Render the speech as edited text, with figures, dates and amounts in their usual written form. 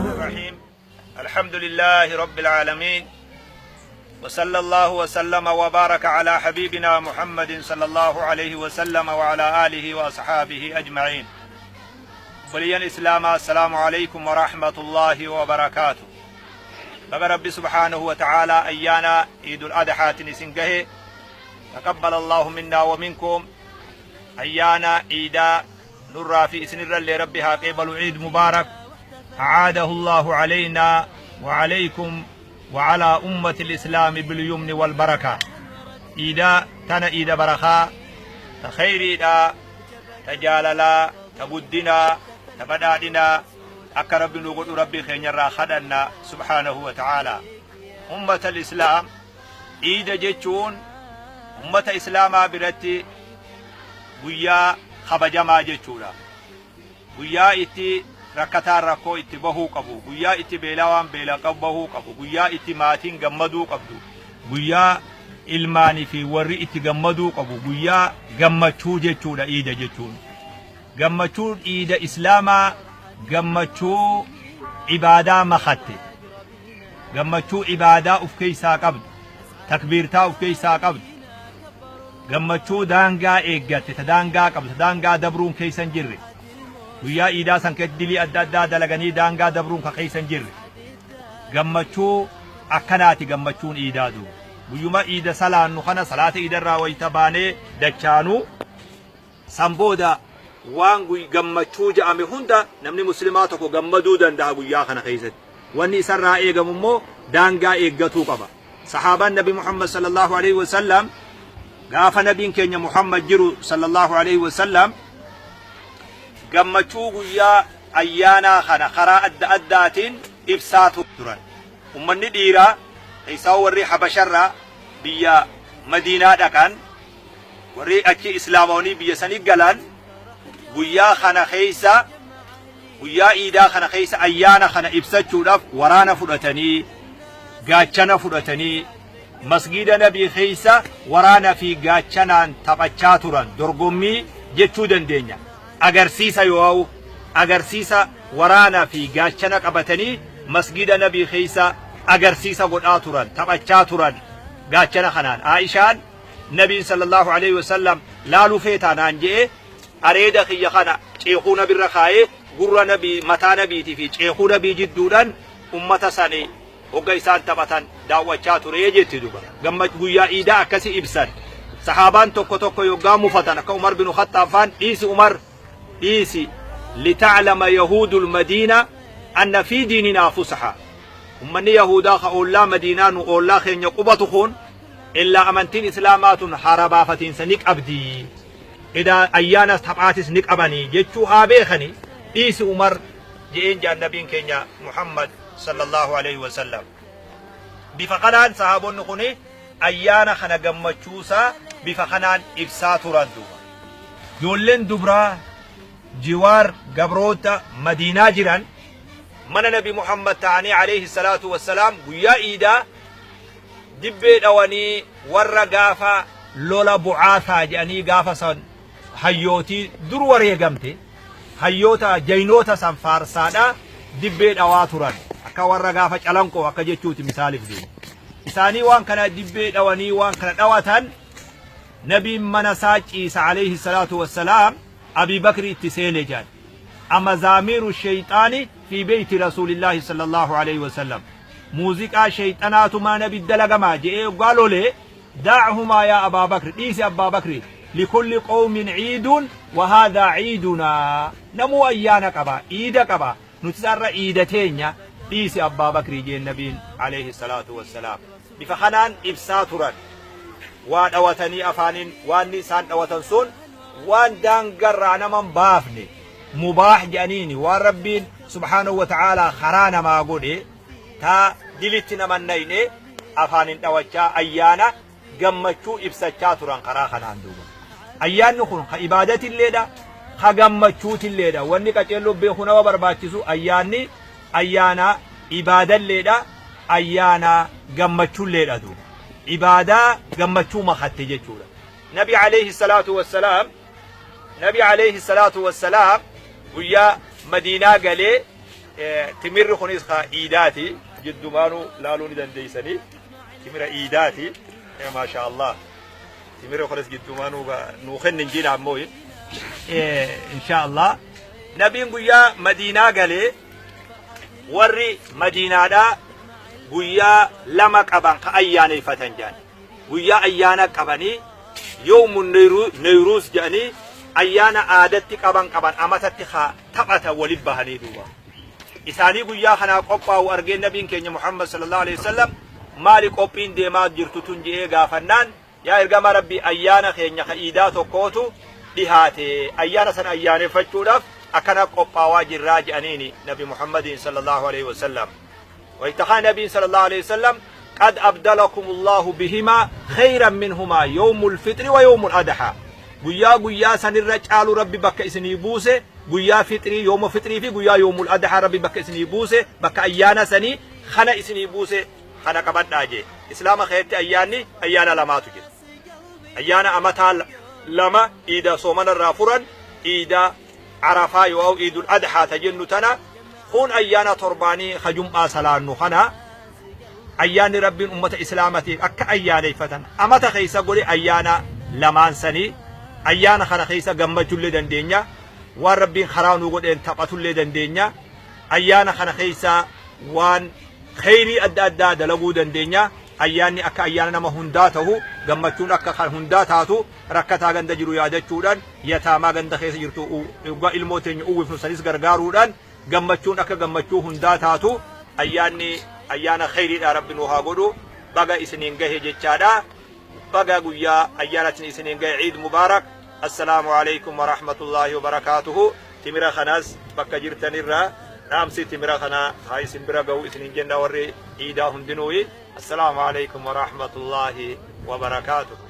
الرحيم. الحمد لله رب العالمين، وصلى الله وسلم وبارك على حبيبنا محمد صلى الله عليه وسلم وعلى آله وأصحابه أجمعين. Obboleeyyan Islaamaa, السلام عليكم ورحمة الله وبركاته. Baga Rabbi سبحانه وتعالى ayyaana عيد الأضحى isin gahe. تقبل الله منا ومنكم. Ayyaana ciidaa nurraa fi isinirrallee Rabbi haa qeebalu. عيد مبارك، أعاده الله علينا وعليكم وعلى أمة الإسلام باليمن والبركة. Ciida tana ciida barakaa ta khayriidha, ta jaalalaa, ta guddinaa, ta badhaadhinaa akka Rabbi nu godhu Rabbii keenyarraa kadhanna سبحانه وتعالى. أمة الإسلام, ciida jechuun ummata Islaamaa biratti guyyaa kabajamaa jechuudha. Guyyaa itti rakkataan rakkoo itti bahuu qabu, guyyaa itti beelawaan beela bahuu qabu, guyyaa itti maatiin gammaduu qabdu, guyyaa ilmaanii fi warri itti gammaduu qabu, guyyaa gammachuu jechuudha iida jechuun. Gammachuun iida Islaamaa gammachuu ibaadaa makatte, gammachuu ibaadaa uf keessaa qabdu, takbiirtaa uf keessaa qabdu, gammachuu daangaa eeggatte, ta daangaa qabdu, ta daangaa dabruun keessa hin jirre. Guyyaa iidaa san keessatti dilii adda addaa dalaganii daangaa dabruun ka keessa hin jirre. Gammachuu akkanaati gammachuun iidaa duuba. Guyyuma iida salaannu kana, salaata iidarraa wayita baanee dachaanuu, san booda waan gammachuu je'ame hunda namni Muslimaa tokko gammaduu danda'a guyyaa kana keessatti. Wanni isarraa eegamu immoo daangaa eeggatuu qaba. Sahaabaan Nabi Muhammad صلى الله عليه وسلم, gaafa Nabiin keenya Muhammad jiru صلى الله عليه وسلم, gammachuu guyyaa ayyaanaa kana karaa adda addaatiin ibsaa turan. Ummanni dhiiraa keessaa warri Habasharraa biyya Madiinaa dhaqan, warri achi Islaamawanii biyya sanii galan, guyyaa kana keessa, guyyaa iidaa kana keessa, ayyaana kana ibsachuudhaaf waraana fudhatanii, gaachana fudhatanii, masgiida Nabii keessa waraana fi gaachanaan taphachaa turan. Dorgommii jechuu dandeenya. Agarsiisa yoo agarsiisa waraana fi gaachana qabatanii masgiida Nabii keessa agarsiisa godhaa turan, taphachaa turan gaachana kanaan. Aishaan, "Nabiin صلى الله عليه وسلم laaluu feetaa?" naan je'e. Areeda kiyya kana ceekuu Nabirra kaayee, gurra Nabii, mataa Nabiitii fi ceekuu Nabii jidduudhaan ummata sanii hogga isaan taphatan daawwachaa ture jetti duba. Gamma guyyaa iidaa akkasi ibsan. Sahaabaan tokko tokko yoggaa mufatan, akka Umar bin Khattaab faan, "Dhiisi Umar, dhiisi, لتعلم يهود المدينة أن في ديننا فسحة." Ummanni Yahudaa ka oollaa Madiinaa nu oollaa keenya qubatu kun illaa amantiin Islaamaatun hara baafatiinsa ni qabdi, idaa ayyaana taphaatis ni qabanii jechuu haa beekani, dhiisi Umar je'een jaan Nabiin keenya Muhammad صلى الله عليه وسلم. Bifa kanaan sahaabonni kun ayyaana kana gammachuusaa bifa kanaan ibsaa turan duuba. Ijoolleen dubraa jiwaar gabroota Madiinaa jiran mana Nabi Muhammad ta'anii عليه الصلاة والسلام guyyaa iidaa dibbee dhawanii, warra gaafa lola bu'aasaa jedhanii gaafa san hayyootii dur wareegamte, hayyoota jaynoota san faarsaadha dibbee dhawaa turan. Akka warra gaafa Calanqoo akka jechuuti misaaliif duuba. Isaanii waan kana dibbee dhawanii waan kana dhawatan. Nabiin mana isaa ciisa عليه الصلاة والسلام. Abii Bakri itti seene jedhan. أمزامير الشيطان في بيت رسول الله صلى الله عليه وسلم, muuziqaa shayxanaatu maa Nabi dalagamaa je'ee yoggaa lolee, "دعهما يا أبا بكر," dhiisi Abbaa Bakri, "لكل قوم عيد وهذا عيدنا." Namuu ayyaana qaba, iida qaba, nuti isarra iida teenya, dhiisi Abbaa Bakrii jeen Nabiin عليه الصلاة والسلام. Bifa kanaan ibsaa turan. Waa dhawatanii afaaniin, waan isaan dhawatan sun waan daangarraa naman baafne, مباح jedhaniini, waan Rabbiin سبحانه وتعالى karaa namaa godhe, taa dilitti naman nayne, afaanin dhawachaa ayyaana gammachuu ibsachaa turan karaa kanaan duuba. Ayyaanni kun ka ibaadatilleedha. Ha gammachuutilleedha. Wanni qaceelloo beekuu nama barbaachisu ayyaanni ayyaana ibaadalleedha, ayyaana gammachuulleedha duuba. Ibaadaa gammachuu makatte jechuudha. Nabi alayhi salaatu wassalaam, Nabi alayhi salaatu wassalaam guyyaa Madiinaa galee, timirri kunis ka iidaati, jiddumaanuu laaluu ni dandeeysanii, timira iidaati, maasha Allah. Timira kunis jiddumaanuu nuu kennin jiina ammoo insha Allah. Nabiin guyyaa Madiinaa galee, warri Madiinaadhaa guyyaa lama qaban ka ayyaaneeffatan jedhan. Guyyaa ayyaana qabanii yoomu Neyruus jedhanii ayyaana aadatti qaban qaban amatatti ka taphatan walin bahanii duuba. Isaanii guyyaa kanaa qophaa'u argee nabiin keenya Muhammad sallallahu alaihi wasallam maali qophiin deemaa jirtu tun je'ee gaafannaan, yaa ergama Rabbii, ayyaana keenya ka iidaa tokkootu dhihaate, ayyaana sana ayyaaneffachuudhaaf akkana qophaawaa jirraa jedhaniini Nabi Muhammadiin sallallahu alaihi wasallam. Waytakaa nabiin sallallahu alaihi wasallam qad abdalakum Allahu bihimaa khayran minhumaa yawmul fixri wa yawmul adha. Guyyaa guyyaa sanirra caalu Rabbi bakka isinii buuse, guyyaa fixrii, yooma fixrii fi guyyaa yawmul adha Rabbi bakka isinii buuse, bakka ayyaana sanii kana isinii buuse, kana qabadhaa jee. Islaama keessatti ayyaanni ayyaana lamaatu jira. Ayyaana amataa lama, iida soomana irraa furan, iida Arafaa yoo iidul adhaa ta jennu tana, kun ayyaana torbaanii ka jum'aa salaannu kana. Ayyaanni Rabbiin ummata islaamatiif akka ayyaaneeffatan amata keessa godhe ayyaana lamaan sanii. Ayyaana kana keessa gammachullee dandeenya, waan Rabbiin karaa nu godheen taphatullee dandeenya, ayyaana kana keessa waan kheyrii adda addaa dalaguu dandeenya. Ayyaanni akka ayyaana nama hundaa ta'u, gammachuun akka kan hundaa taatu, rakkataa ganda jiru yaadachuudhaan, yataamaa ganda keessa jirtu dhugaa ilmoo teenya uwwifnu sanis gargaaruudhaan gammachuun akka gammachuu hundaa taatu. Ayyaanni ayyaana kheyriidha Rabbi nu haa godhu. Baga isiniin gahe jechaadha. Baga guyyaa ayyaanatiin isiniin gahe, Iid Mubaarak. Assalaamu alaikum warahmatullaahi wabarakaatuhu. Timira kanas bakka jirtanirraa dhaamsi timira kana haa isin bira ga'u isiniin jenna warri iidaa hundinuuyi. Assalaamu alaikum warahmatullaahi wabarakaatuhu.